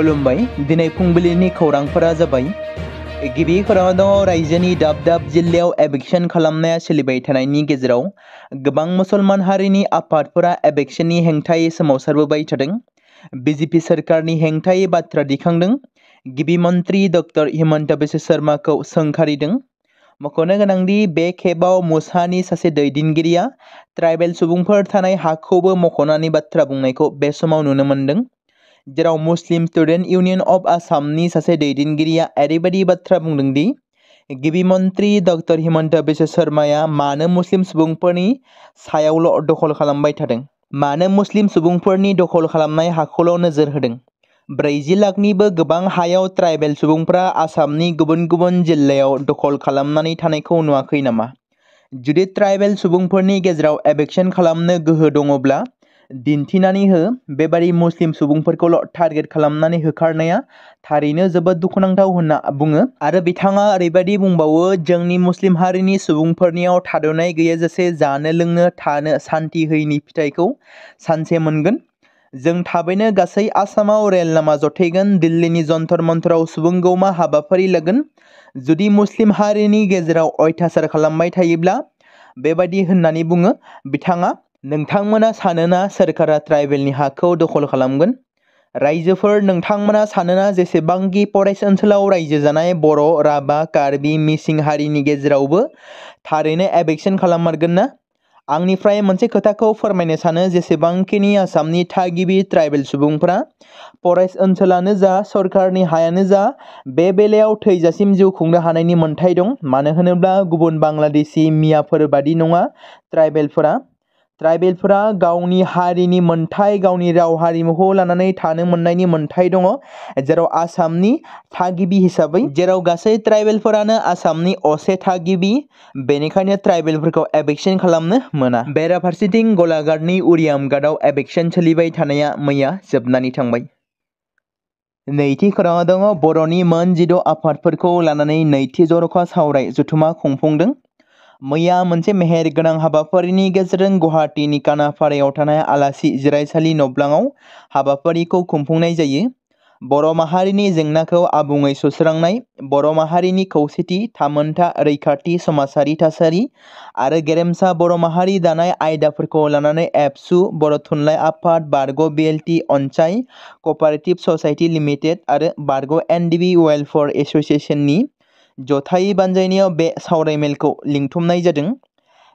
खुलुमबाय। दिनै फुंबिलिनि खौरांफोरा जाबाय गिबि खौराङाव दङ रायजोनि दाब दाब जिल्लायाव एभिक्शन खालामनाया सोलिबाय थानायनि गेजेराव गोबां मुसलमान हारिनि आफादफोरा एभिक्शननि हेंथायै सोमावसारबोबाय थादों। बिजेपि सोरखारनि हेंथायै बाथ्रा दिखांदों। गिबि मन्त्रि डक्टर हिमन्त बिश्व शर्माखौ सोंखारिदों। मख'नो गोनांदि बे खेबाव मुसानि सासे दैदेनगिरिया ट्राइबेल सुबुंफोर थानाय हाखौबो मख'नानै बाथ्रा बुंनायखौ बे समाव नुनो मोन्दों। जेराव मुस्लिम स्टुडेन्ट इउनियन अफ आसामनि सासे दैदेनगिरिया ओरैबायदि बाथ्रा बुंदोंदि गिबि मन्त्रि डक्टर हिमन्त बिश्व शर्माया मानो मुस्लिम सुबुंफोरनि सायावल' दखल खालामबाय थादों, मानो मुस्लिम सुबुंफोरनि दखल खालामनाय हाखौल' नोजोर होदों। 40 लाखनिबो गोबां हायाव ट्राइबेल सुबुंफ्रा आसामनि गुबुन गुबुन जिल्लायाव दखल खालामनानै थानायखौ नुवाखै नामा? जुदि ट्राइबेल सुबुंफोरनि गेजेराव एभिक्शन खालामनो गोहो दङब्ला दिन्थिनानै हो। बेबादि मुस्लिम सुबुंफोरखौल' टार्गेट खालामनानै होखारनाया थारैनो जोबोद दुखुनांथाव होनना बुङो। आरो बिथाङा ओरैबायदि बुंबावो, जोंनि मुस्लिम हारिनि सुबुंफोरनियाव थाद'नाय गैयाजासे जानो लोंनो थानो सान्थि होयिनि फिथाइखौ सानसे मोनगोन। जों थाबैनो गासै आसामाव रेल लामा जथायगोन, दिल्लीनि जन्तर मन्तराव सुबुंगौमा हाबाफारि लागोन। जुदि मुस्लिम हारिनि गेजेराव अयथासार खालामबाय थायोब्ला बेबायदि होननानै बुङो बिथाङा, नोंथांमोना सानोना सोरखारा ट्राइबेलनि हाखौ दखल खालामगोन? रायजोफोर, नोंथांमोना सानोना जेसेबांखि फरेस्ट ओनसोलाव रायजो जानाय बर', राभा, कार्बि, मिसिं हारिनि गेजेरावबो थारैनो एभिक्शन खालाममारगोन ना? आंनिफ्राय मोनसे खोथाखौ फोरमायनो सानो, जेसेबांखिनि आसामनि थागिबि ट्राइबेल सुबुंफोरा फरेस्ट ओनसोलानो जा सरकारनि हायानो जा बे बेलायाव थैजासिम जिउ खुंनो हानायनि मोन्थाय दं। मानो होनोब्ला गुबुन बांलादेशी मियाफोर बादि नङा। ट्राइबेलफोरा गावनि हारिनि मोन्थाय, गावनि राव हारिमुखौ लानानै थानो मोननायनि मोन्थाय दङ। जेराव आसामनि थागिबि हिसाबै, जेराव गासै ट्राइबेलफोरानो आसामनि असे थागिबि, बेनिखायनो ट्राइबेलफोरखौ एभिक्शन खालामनो मोना। बेराफारसेथिं गलाघाटनि उरियामघाटआव एभिक्शन सोलिबाय थानाया मैया जोबनानै थांबाय। नैथि खौराङाव दङ बर'नि मोन 16 आफादफोरखौ लानानै नैथि जर'खा सावराय जथुमा खुंफुंदों। मैया मोनसे मेहेरगोनां हाबाफारिनि गेजेरजों गुवाहाटीनि कानापारायाव थानाय आलासि जिरायसालि नब्लाङाव हाबाफारिखौ खुंफुंनाय जायो। बर' माहारिनि जेंनाखौ आबुङै सुस्रांनाय, बर' माहारिनि खौसेथि, थामोनथा, रैखाथि, समाजारि थासारि आरो गेरेमसा बर' माहारि दानाय आयदाफोरखौ लानानै एबसु, बर' थुनलाइ आफाद, बारग' बिएलटि अनसाय कपारेटिभ ससाइटि लिमिटेड आरो बारग' एनडिबि वेलफेयार एस'सिएशननि जथायै बानजायनायाव बे सावरायमेलखौ लिंथुमनाय जादों।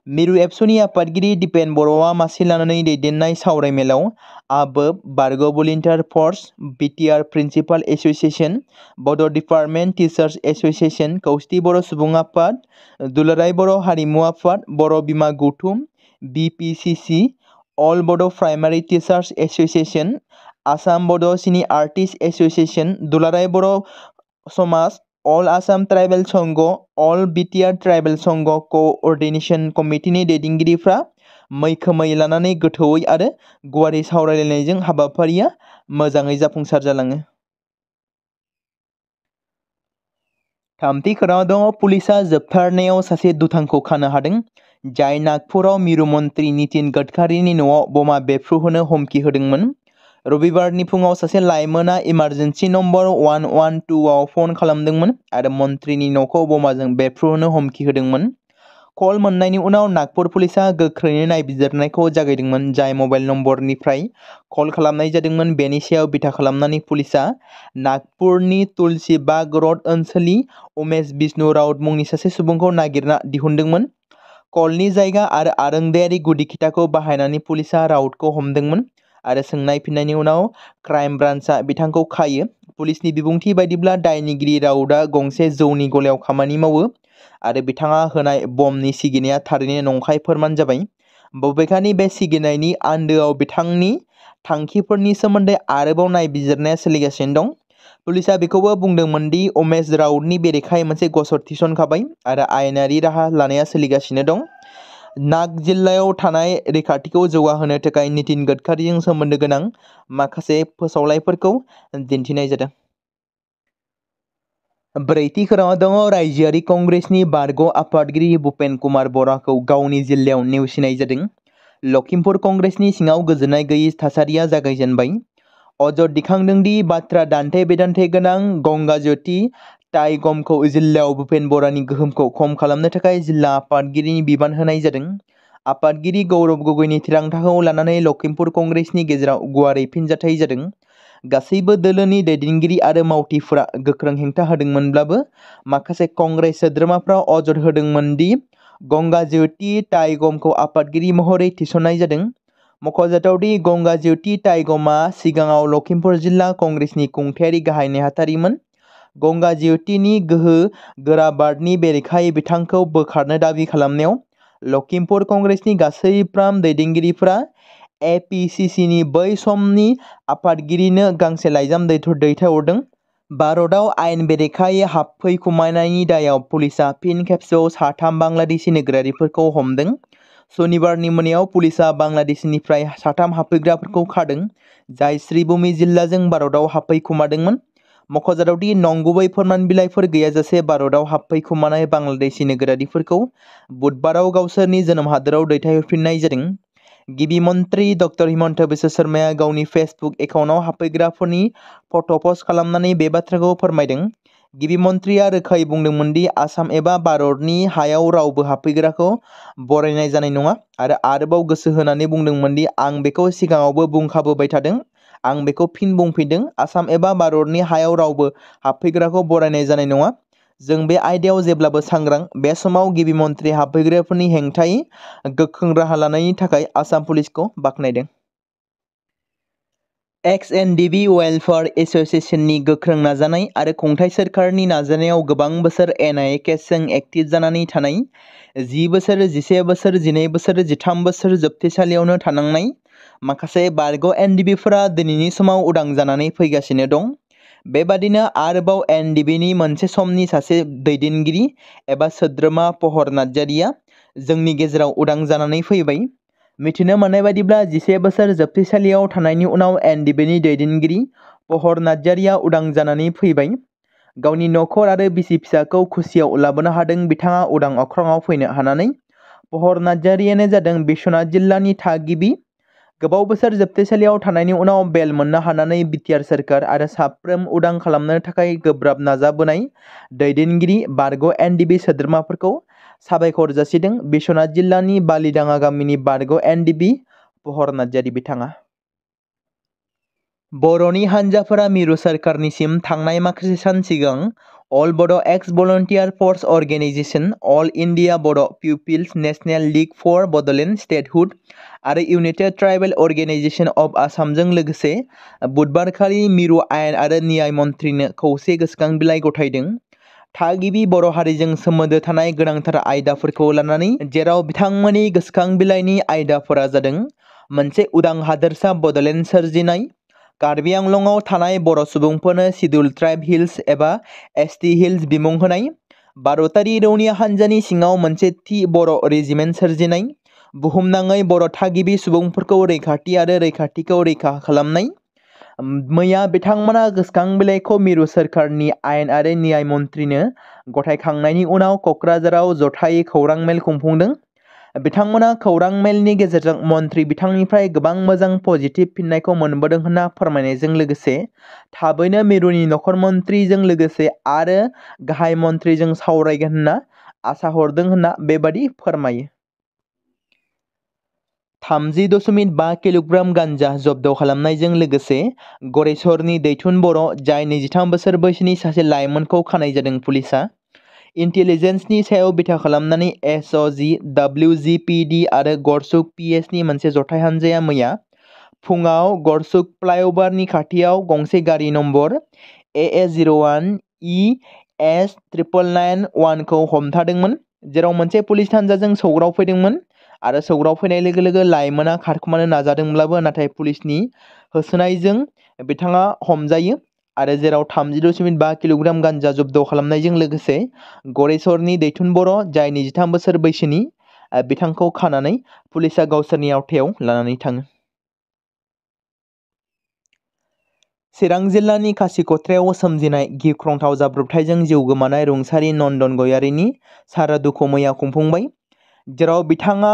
मिरु एबसुनि आफादगिरि दिपेन बर'आ मासि लानानै दैदेननाय सावरायमेलाव आबोब, बारग' भलुन्टियार फर्स, बिटिआर प्रिन्सिपाल एस'सिएशन, बड' डिपार्टमेन्ट टिचार्स एस'सिएशन, खौसेथि बर' सुबुं आफाद, दुलाराय बर' हारिमु आफाद, बर' बिमा गौथुम, बिपिसिसि, अल बड' प्राइमारि टिचार्स एस'सिएशन, आसाम बड' सिनि आर्टिस्ट एस'सिएशन, दुलाराय बर' समाज, अल आसाम ट्राइबेल संघ, अल बिटिआर ट्राइबेल संघ क'अर्डिनेशन कमिटिनि दैदेनगिरिफ्रा मैखोमै लानानै गोथौयै आरो गुवारै सावरायलायनायजों हाबाफारिया मोजाङै जाफुंसार जालाङो। थामथि खौराङाव दङ पुलिसआ जोबथारनायाव सासे दुथांखौ खानो हादों, जाय नागपुराव मिरु मन्त्रि नितिन गडकारीनि न'आव बमा बेफ्रुहोनो हुमखि होदोंमोन। रबिबारनि फुङाव सासे लाइमोना इमारजेन्सि नम्बर 112 आव फन खालामदोंमोन आरो मन्त्रिनि न'खौ बमाजों बेफ्रुहोनो हुमखि होदोंमोन। कल मोननायनि उनाव नागपुर पुलिसआ गोख्रैनो नायबिजिरनायखौ जागायदोंमोन। जाय मबाइल नम्बरनिफ्राय कल खालामनाय जादोंमोन बेनि सायाव बिथा खालामनानै पुलिसआ नागपुरनि तुलसी बाग र'ड ओनसोलनि उमेश बिष्णु राउत मुंनि सासे सुबुंखौ नागिरना दिहुनदोंमोन। कलनि जायगा आरो आरोंदायारि गुदि खिथाखौ बाहायनानै पुलिसआ राउतखौ हमदोंमोन आरो सोंनाय फिननायनि उनाव क्राइम ब्रान्चआ बिथांखौ खायो। पुलिसनि बिबुंथि बायदिब्ला दायनिगिरि राउतआ गंसे जौनि गलायाव खामानि मावो आरो बिथाङा होनाय बमनि सिगिनाया थारैनो नंखाय फोरमान जाबाय। बबेखानि बे सिगिनायनि आन्दोआव बिथांनि थांखिफोरनि सोमोन्दै आरोबाव नायबिजिरनाया सोलिगासिनो दं। पुलिसआ बेखौबो बुंदोंमोन दि उमेश राउतनि बेरेखायै मोनसे गसर थिसनखाबाय आरो आयेनारि राहा लानाया सोलिगासिनो दं। नाग जिल्लायाव थानाय रैखाथिखौ जौगाहोनो थाखाय नितिन गडकारीजों सोमोन्दो गोनां माखासे फोसावलायफोरखौ दिन्थिनाय जादों। ब्रैथि खौराङाव दङ रायजोआरि कंग्रेसनि बारग' आफादगिरि भुपेन कुमार बराखौ गावनि जिल्लायाव नेवसिनाय जादों। लखिमपुर कंग्रेसनि सिङाव गोजोननाय गैयै थासारिया जागायजेनबाय। अजद दिखांदों दि बाथ्रा दान्थे बिदान्थे गोनां गंगा ज्योति टाइगमखौ जिल्लायाव भुपेन बरानि गोहोमखौ खम खालामनो थाखाय जिल्ला आफादगिरिनि बिबान होनाय जादों। आफादगिरि गौरब गगৈनि थिरांथाखौ लानानै लखिमपुर कंग्रेसनि गेजेराव गुवारै फिनजाथाइ जादों। गासैबो दोलोनि दैदेनगिरि आरो मावथिफोरा गोख्रों हेंथा होदोंमोनब्लाबो माखासे कंग्रेस सोद्रोमाफ्रा अजद होदोंमोन दि गंगा ज्योति टाइगमखौ आफादगिरि महरै थिसननाय जादों। मख'जाथाव दि गंगा ज्योति टाइगमआ सिगाङाव लखिमपुर जिल्ला कंग्रेसनि खुंथायारि गाहाय नेहाथारिमोन। गंगा ज्योतिनि गोहो गोरा बार्टनि बेरेखायै बिथांखौ बोखारनो दाबि खालामनायाव लखिमपुर कंग्रेसनि गासैफ्राम दैदेनगिरिफोरा एपीसीसीनि बै समनि आफादगिरिनो गांसे लाइजाम दैथायहरदों। भारतआव आयेन बेरेखायै हाबफैखुमानायनि दायाव पुलिसआ फिन खेबसेबाव 3 बांलादेशी नोगोरारिफोरखौ हमदों। सनिबारनि मोनायाव पुलिसआ बांलादेशनिफ्राय 3 हाबफैग्राफोरखौ खादों, जाय श्रीभूमि जिल्लाजों भारतआव हाबफैखुमादोंमोन। मख'जाथाव दि नंगुबै फोरमान बिलाइफोर गैयाजासे भारतआव हाबफैखुमानाय बांलादेशी नोगोरारिफोरखौ बुधबाराव गावसोरनि जोनोम हादोराव दैथायहरफिननाय जादों। गिबि मन्थ्रि डक्टर हिमन्त बिश्व शर्माया गावनि फेसबुक एकाउन्टआव हाबफैग्राफोरनि फट' पस्ट खालामनानै बे बाथ्राखौ फोरमायदों। गिबि मन्थ्रिया रोखायै बुंदोंमोन दि आसाम एबा भारतनि हायाव रावबो हाबफैग्राखौ बरायनाय जानाय नङा आरो आरोबाव गोसो होनानै बुंदोंमोन दि आं बेखौ सिगाङावबो बुंखाबोबाय थादों, आं बेखौ फिन बुंफिनदों, आसाम एबा भारतनि हायाव रावबो हाबफैग्राखौ बरायनाय जानाय नङा। जों बे आयदायाव जेब्लाबो सांग्रां। बे समाव गिबि मन्थ्रि हाबफैग्राफोरनि हेंथायै गोख्रों राहा लानायनि थाखाय आसाम पुलिसखौ बाख्नायदों। एक्स.एन.डि.बि. वेलफेयार एस'सिएशननि गोख्रों नाजानाय आरो खुंथाय सोरखारनि नाजानायाव गोबां बोसोर एनआइए केसजों एक्टिभ जानानै थानाय, 10 बोसोर, 11 बोसोर, 12 बोसोर, 13 बोसोर जोबथेसालियावनो थानांनाय माखासे बारग' एनडिबिफोरा दिनैनि समाव उदां जानानै फैगासिनो दं। बेबादिनो आरोबाव एनडिबिनि मोनसे समनि सासे दैदेनगिरि एबा सोद्रोमा पहर नार्जारिया जोंनि गेजेराव उदां जानानै फैबाय। मिथिनो मोननाय बादिब्ला 11 बोसोर जोबथेसालियाव थानायनि उनाव एनडिबिनि दैदेनगिरि पहर नार्जारिया उदां जानानै फैबाय। गावनि नखर आरो बिसि फिसाखौ खुसियाव लाबोनो हादों बिथाङा उदां अख्राङाव फैनो हानानै। पहर नार्जारियानो जादों बिश्वनाथ जिल्लानि थागिबि। गोबाव बोसोर जोबथेसालियाव थानायनि उनाव बेल मोननो हानानै बिटिआर सोरखार आरो साफ्रोम उदां खालामनो थाखाय गोब्राब नाजाबोनाय दैदेनगिरि बारग' एनडिबि सोद्रोमाफोरखौ साबायखर जासिदों। बिश्वनाथ जिल्लानि बालिडाङा गामिनि बारग' एनडिबि पहर नार्जारि बिथाङा। बर'नि हान्जाफोरा मिरु सोरखारनिसिम थांनाय माखासे सान सिगां all Bodo' ex volunteer force organisation, all India Bodo' people's national league for Bodoland statehood आरो इउनाइटेड ट्राइबेल अर्गेनाइजेसन अफ आसामजों लोगोसे बुधबारखालि मिरु आयेन आरो न्याय मन्थ्रिनो खौसे गोसोखां बिलाइ गथायदों। थागिबि बर' हारिजों सोमोन्दो थानाय गोनांथार आयदाफोरखौ लानानै, जेराव बिथांमोननि गोसोखां बिलाइनि आयदाफोरा जादों मोनसे उदां हादोरसा बड'लेण्ड सोरजिनाय, कार्बि आंलंआव थानाय बर' सुबुंफोरनो शिड्युल्ड ट्राइब हिल्स एबा एसटि हिल्स बिमुं होनाय, भारतारि रौनिया हान्जानि सिङाव मोनसे थि बर' रेजिमेन्ट सोरजिनाय, बुहुमनाङै बर' थागिबि सुबुंफोरखौ रैखाथि आरो रैखाथिखौ रैखा खालामनाय। मैया बिथांमोना गोसोखां बिलाइखौ मिरु सोरखारनि आयेन आरो न्याय मन्थ्रिनो गथायखांनायनि उनाव क'क्राझाराव जथायै खौरां मेल खुंफुंदों। बिथांमोना खौरां मेलनि गेजेरजों मन्थ्रि बिथांनिफ्राय गोबां मोजां पजिटिभ फिननायखौ मोनबोदों होनना फोरमायनायजों लोगोसे थाबैनो मिरुनि नखर मन्थ्रिजों लोगोसे आरो गाहाय मन्थ्रिजों सावरायगोन होनना आसा हरदों होनना बेबादि फोरमायो। 30.5 किल'ग्राम गान्जा जब्द खालामनायजों लोगोसे गरेस्वरनि दैथुन बर', जाय 23 बोसोर बैसोनि सासे लाइमोनखौ खानाय जादों। पुलिसआ इन्टेलिजेन्सनि सायाव बिथा खालामनानै एसअ'जि, डब्लिउजिपिडि आरो गरसुक पिएसनि मोनसे जथाय हान्जाया मैया फुङाव गरसुक फ्लाइअभारनि खाथियाव गंसे गारि नम्बर AA01ES991 खौ हमथादोंमोन, जेराव मोनसे पुलिस हान्जाजों सौग्राव फैदोंमोन आरो सौग्राव फैनाय लोगो लोगो लाइमोना खारखोमानो नाजादोंब्लाबो नाथाय पुलिसनि होसोनायजों बिथाङा हमजायो आरो जेराव 30.5 किल'ग्राम गान्जा जब्द खालामनायजों लोगोसे गरेस्वरनि दैथुन बर', जाय 23 बोसोर बैसोनि, बिथांखौ खानानै पुलिसआ गावसोरनि आवथायाव लानानै थाङो। चिरां जिल्लानि खासिक'त्रायाव सोमजिनाय गिख्रंथाव जाब्रबथायजों जिउ गोमानाय रुंसारि नन्दन गयारिनि सारादुखौ मैया खुंफुंबाय, जेराव बिथाङा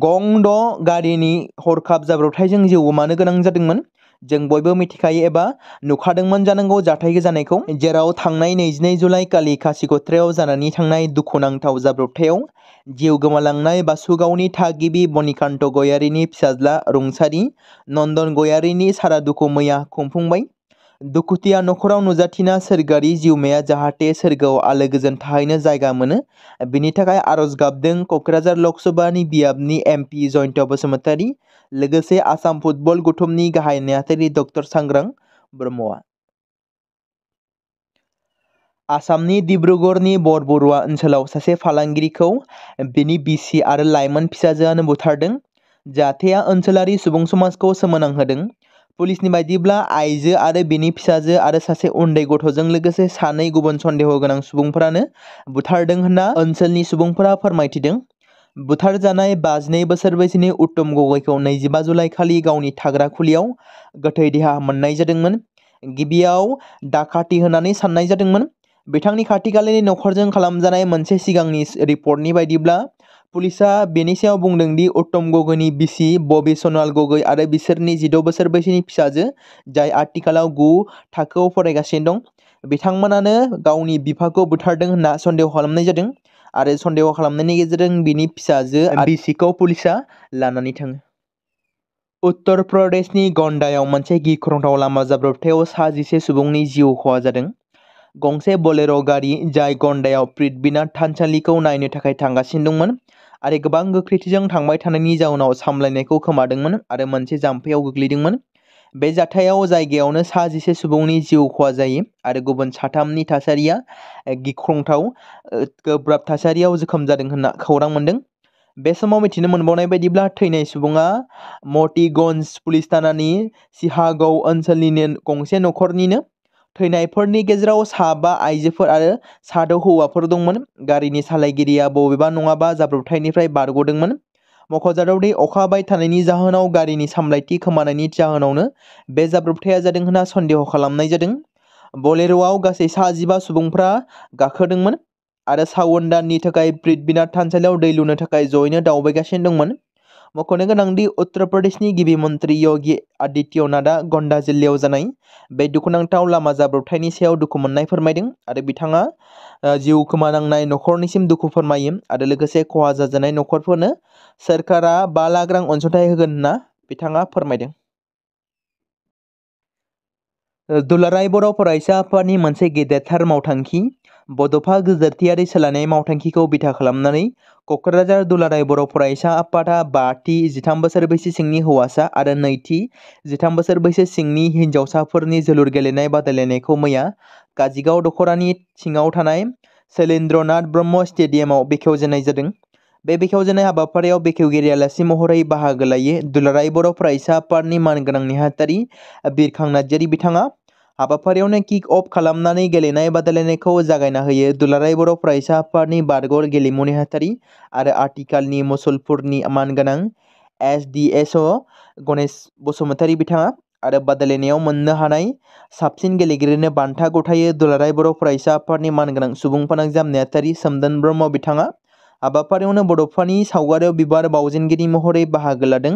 गं 6 गारिनि हरखाब जाब्रबथायजों जिउ गोमानो गोनां जादोंमोन। जों बयबो मिथिखायो एबा नुखादोंमोन जानांगौ जाथाय जानायखौ, जेराव थांनाय 22 जुलाइ खालि कासिक'ट्रायाव जानानै थांनाय दुखुनांथाव जाब्रबथायाव जिउ गोमालांनाय बासुगावनि थागिबि बनिकान्त गयारिनि फिसाज्ला रुंसारि नन्दन गयारिनि सारादुखौ मैया खुंफुंबाय। दुखुथिया नखराव नुजाथिना सोरगोआरि जिउमाया जाहाथे सोरगोआव आलो गोजोन थाहैनो जायगा मोनो, बिनि थाखाय आरज गाबदों कक्राझार लकसभानि बियाबनि MP जयन्त बसुमतारी, लोगोसे आसाम फुटबल गौथुमनि गाहाय नेहाथारि डक्टर सांग्रां ब्रह्मआ। आसामनि डिब्रुगड़नि बरबरुवा ओनसोलाव सासे फालांगिरिखौ बिनि बिसि आरो लाइमोन फिसाजोआनो बुथारदों। जाथाया ओनसोलारि सुबुं समाजखौ सोमोनांहोदों। पुलिसनि बायदिब्ला आइजो आरो बिनि फिसाजो आरो सासे उन्दै गथ'जों लोगोसे सानै गुबुन सन्देह गोनां सुबुंफोरानो बुथारदों होनना ओनसोलनि सुबुंफोरा फोरमायथिदों। बुथारजानाय 52 बोसोर बैसोनि उत्तम गगैखौ 25 जुलाइ खालि गावनि थाग्रा खुलियाव गोथै देहा मोननाय जादोंमोन। गिबियाव डाकाति होननानै साननाय जादोंमोन। बिथांनि खाथि खालानि नखरजों खालामजानाय मोनसे सिगांनि रिपर्टनि बायदिब्ला पुलिसआ बेनि सायाव बुंदों दि उत्तम गगैनि बिसि बबि सनवाल गगै आरो बिसोरनि 16 बोसोर बैसोनि फिसाजो, जाय आथिखालाव 9 थाखोआव फरायगासिनो दं, बिथांमोनानो गावनि बिफाखौ बुथारदों होनना सन्देह खालामनाय जादों आरो सन्देह खालामनायनि गेजेरजों बिनि फिसाजो बिसिखौ पुलिसआ लानानै थाङो। उत्तर प्रदेशनि गन्डायाव मोनसे गिख्रंथाव लामा जाब्रबथायाव 11 सुबुंनि जिउ खहा जादों। गंसे बोलेर' गारि जाय गन्डायाव पृथ्वीनाथ थानसालिखौ नायनो थाखाय थांगासिनो दंमोन आरो गोबां गोख्रैथिजों थांबाय थानायनि जाउनाव सामलायनायखौ खोमादोंमोन आरो मोनसे जाम्फैयाव गोग्लैदोंमोन। बे जाथायाव जायगायावनो 11 सुबुंनि जिउ खहा जायो आरो गुबुन 3नि थासारिया गिख्रंथाव गोब्राब थासारियाव जोखोम जादों होनना खौरां मोन्दों। बे समाव मिथिनो मोनबावनाय बायदिब्ला थैनाय सुबुङा मतिगन्ज पुलिस थानानि सिहागाव ओनसोलनि गंसे नखरनिनो। थैनायफोरनि गेजेराव 5 आइजोफोर आरो 6 हौवाफोर दंमोन। गारिनि सालायगिरिया बबेबा नङाबा जाब्रबथायनिफ्राय बारग'दोंमोन। मख'जाथाव दि अखा हाबाय थानायनि जाहोनाव गारिनि सामलायथि खोमानायनि जाहोनावनो बे जाब्रबथाया जादों होनना सन्देह खालामनाय जादों। बलेर'आव गासै 15 सुबुंफ्रा गाखोदोंमोन आरो सावन दाननि थाखाय पृथ्वीनाथ थानसालियाव दै लुनो थाखाय जयैनो दावबायगासिनो दंमोन। मख'नो गोनांदि उत्तर प्रदेशनि गिबि मन्त्रि योगी आदित्यनाथआ गन्डा जिल्लायाव जानाय बे दुखुनांथाव लामा जाब्रबथायनि सायाव दुखु मोननाय फोरमायदों आरो बिथाङा जिउ खोमानांनाय नखरनिसिम दुखु फोरमायो आरो लोगोसे खहा जाजानाय नखरफोरनो सोरखारा 5 लाख रां अनसुंथाइ होगोन होनना बिथाङा फोरमायदों। दुलाराय बर' फरायसा आफादनि मोनसे गेदेरथार मावथांखि बड'फा गोजोरथियारि सोलायनाय मावथांखिखौ बिथा खालामनानै कक्राझार दुलाराय बर' फरायसा आफादा 5थि 13 बोसोर बैसो सिंनि हौवासा आरो 2थि 13 बोसोर बैसो सिंनि हिन्जावसाफोरनि जोलुर गेलेनाय बादायलायनायखौ मैया काजिगाव दख'रानि सिङाव थानाय शैलेन्द्रनाथ ब्रह्म स्टेडियामाव बेखेवजेननाय जादों। बे बेखेवजेननाय हाबाफारियाव बेखेवगिरि आलासि महरै बाहागो लायो दुलाराय बर' फरायसा आफादनि मानगोनां नेहाथारि बिरखां नार्जारि बिथाङा। हाबाफारियावनो किक अफ खालामनानै गेलेनाय बादायलायनायखौ जागायना होयो दुलाराय बर' फरायसा आफादनि बारग' गेलेमु नेहाथारि आरो आथिखालनि मुसलपुरनि मानगोनां SDSO गणेश बसुमतारी बिथाङा आरो बादायलायनायाव मोननो हानाय साबसिन गेलेगिरिनो बान्था गथायो दुलाराय बर' फरायसा आफादनि मानगोनां सुबुं फोनांजाब नेहाथारि सोमदोन ब्रह्म बिथाङा। हाबाफारियावनो बड'फानि सावगारियाव बिबार बावजेनगिरि महरै बाहागो लादों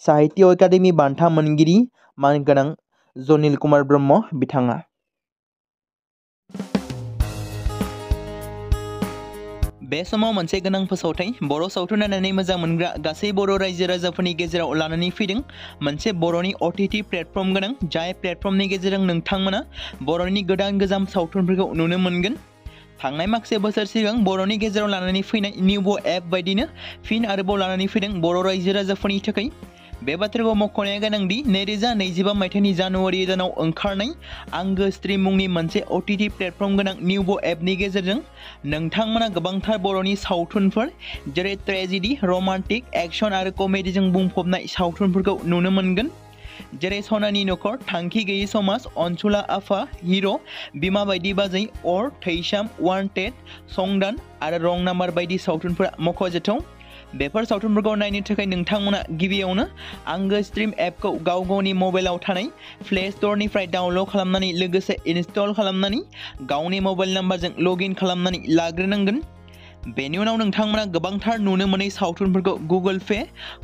साहित्य एकाडेमि बान्था मोनगिरि मानगोनां जनिल कुमार ब्रह्म बिथाङा। बे समाव मोनसे गोनां फोसावथाय बर' सावथुन नायनानै मोजां मोनग्रा गासै बर' रायजो राजाफोरनि गेजेराव लानानै फैदों मोनसे बर'नि OTT प्लेटफर्म गोनां, जाय प्लेटफर्मनि गेजेरजों नोंथांमोना बर'नि गोदान गोजाम सावथुनफोरखौ नुनो मोनगोन। थांनाय माखासे बोसोर सिगां बर'नि गेजेराव लानानै फैनाय निउबो एप बायदिनो फिन आरोबाव लानानै फैदों बर' रायजो राजाफोरनि थाखाय। बे बाथ्राखौ मख'नाया गोनांदि 2025 मायथाइनि जानुवारि दानाव ओंखारनाय आंगो स्ट्रिम मुंनि मोनसे OTT प्लेटफर्म गोनां निउबो एपनि गेजेरजों नोंथांमोना गोबांथार बर'नि सावथुनफोर जेरै ट्रेजेडि, रमान्टिक, एक्सन आरो कमेडिजों बुंफबनाय सावथुनफोरखौ नुनो मोनगोन। जेरै सनानि नखर, थांखि गैयै समाज, अनसुला आफा, हिर', बिमा बायदि बाजै, अर, थैसाम, वान्टेड, संदान आरो रं नाम्बार बायदि सावथुनफोरा मख'जाथाव। बेफोर सावथुनफोरखौ नायनो थाखाय नोंथांमोना गिबियावनो आंगो स्ट्रिम एपखौ गाव गावनि मबाइलाव थानाय प्ले स्ट'रनिफ्राय डाउनल'ड खालामनानै लोगोसे इनस्टल खालामनानै गावनि मबाइल नाम्बारजों लग इन खालामनानै लाग्रोनांगोन। बेनि उनाव नोंथांमोना गोबांथार नुनो मोनै सावथुनफोरखौ गुगोल पे,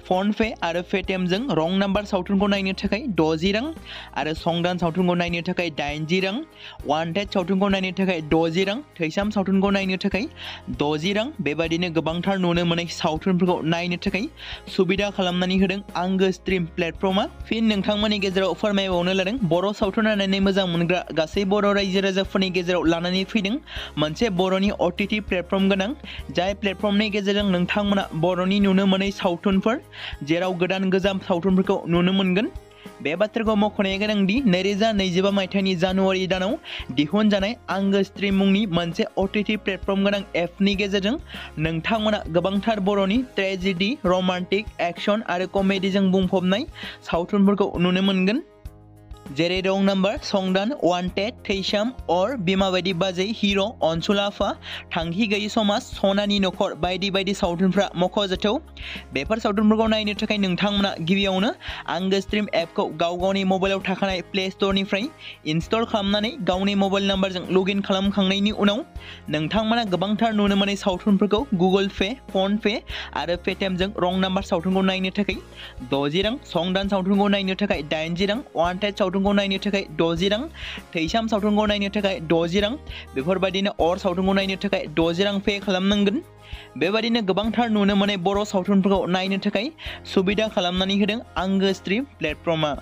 फन पे आरो पेटिएमजों रं नाम्बार सावथुनखौ नायनो थाखाय 60 रां आरो संदान सावथुनखौ नायनो थाखाय 80 रां, वान्टेड सावथुनखौ नायनो थाखाय 60 रां, थैसाम सावथुनखौ नायनो थाखाय 60 रां बेबादिनो गोबांथार नुनो मोनै सावथुनफोरखौ नायनो थाखाय सुबिदा खालामनानै होदों आंगो स्ट्रिम प्लेटफर्मा। फिन नोंथांमोननि गेजेराव फोरमायबावनो लादों बर' सावथुन नायनानै मोजां मोनग्रा गासै बर' रायजो राजाफोरनि गेजेराव लानानै फैदों मोनसे बर'नि OTT प्लेटफर्म गोनां, जाय प्लेटफर्मनि गेजेरजों नोंथांमोना बर'नि नुनो मोनै सावथुनफोर जेराव गोदान गोजाम सावथुनफोरखौ नुनो मोनगोन। बे बाथ्राखौ मख'नाया गोनांदि 2025 मायथाइनि जानुवारि दानाव दिहुनजानाय आंगो स्ट्रिम मुंनि मोनसे OTT प्लेटफर्म गोनां एपनि गेजेरजों नोंथांमोना गोबांथार बर'नि ट्रेजेडि, रमान्टिक, एक्शन आरो कमेडिजों बुंफबनाय सावथुनफोरखौ नुनो मोनगोन। जेरै रं नाम्बार, संदान, वान्टेड, थैसाम, अर, बिमा बायदि बाजै, हिर', अनसुला आफा, थांखि गैयि समाज, सनानि नखर बायदि बायदि सावथुनफ्रा मख'जाथाव। बेफोर सावथुनफोरखौ नायनो थाखाय नोंथांमोना गिबियावनो आंगो स्ट्रिम एपखौ गावनि मबाइलाव थाखानाय प्ले स्ट'रनिफ्राय इनस्टल खालामनानै गावनि मबाइल नाम्बारजों लगइन खालामखांनायनि उनाव नोंथांमोना गोबांथार नुनो मोनै सावथुनफोरखौ गुगोल पे, फन पे आरो पेटिएमजों रं नाम्बार सावथुनखौ नायनो थाखाय 60 रां, संदान सावथुनखौ नायनो थाखाय 80 रां, वान्टेड सावथुनखौ नायनो थाखाय 60 रां, थैसाम सावथुनखौ नायनो थाखाय 60 रां बेफोरबायदिनो अर सावथुनखौ नायनो थाखाय 60 रां पे खालामनांगोन। बेबायदिनो गोबांथार नुनो मोनै बर' सावथुनफोरखौ नायनो थाखाय सुबिदा खालामनानै होदों आंगो स्ट्रिम प्लेटफर्मा।